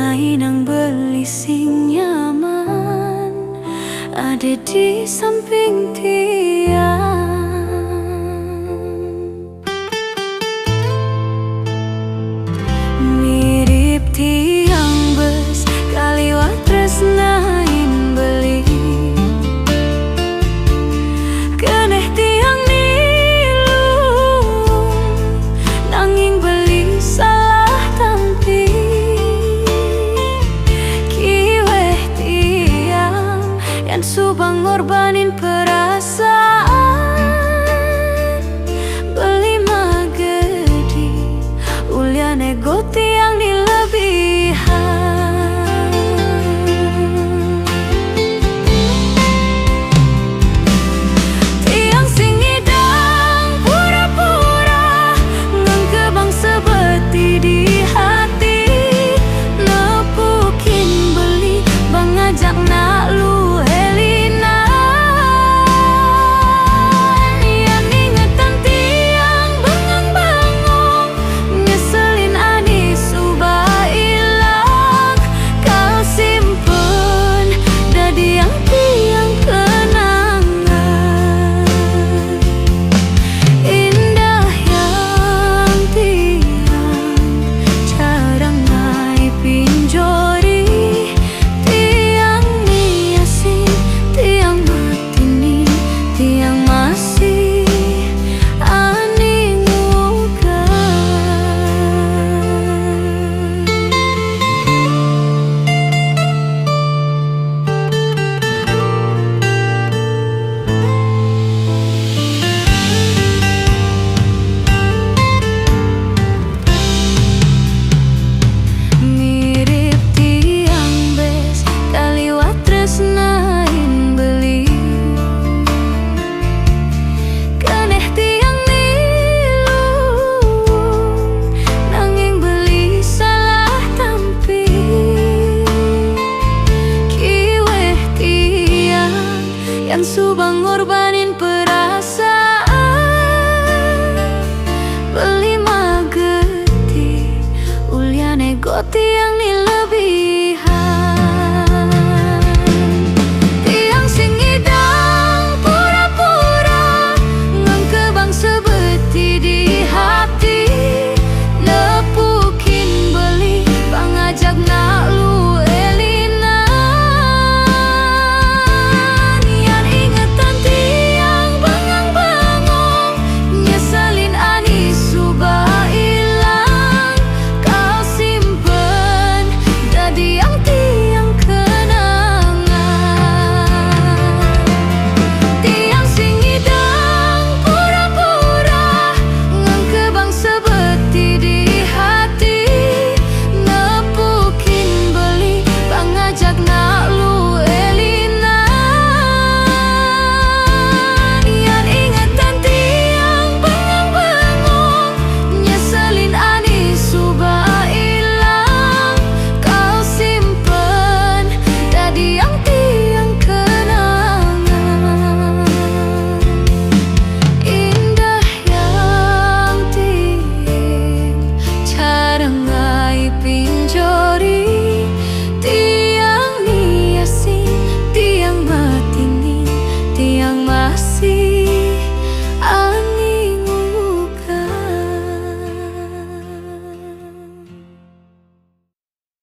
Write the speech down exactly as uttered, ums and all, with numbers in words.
Ai nang beli sing nyaman ade di samping tiang. Mirip tiang bes kaliwat tresnain beli. Keneh tiang nilung, nanging beli salah tampi. Kiweh tiang yan suba ngorbanin perasaan, beli magedi ulian ego tiang ni lebihan. Tiang sing idang pura-pura, ngangke bang sebeti di hati, nepukin beli bang ngajak nak luhe linan. Yan ingetan tiang bengang-bengong, nyeselin ani suba ilang, kal simpen dadiang tiang kenangan. Indah yang tiang jarang nai pinjori, tiang ni asing, tiang mati ni, tiang masih ani nguga. Mirip tiang bes kaliwat tresnain beli. Keneh tiang nilung, nanging beli salah tampi. Kiweh tiang yan suba ngorbanin perasaan, beli mageti ulian ego tiang ni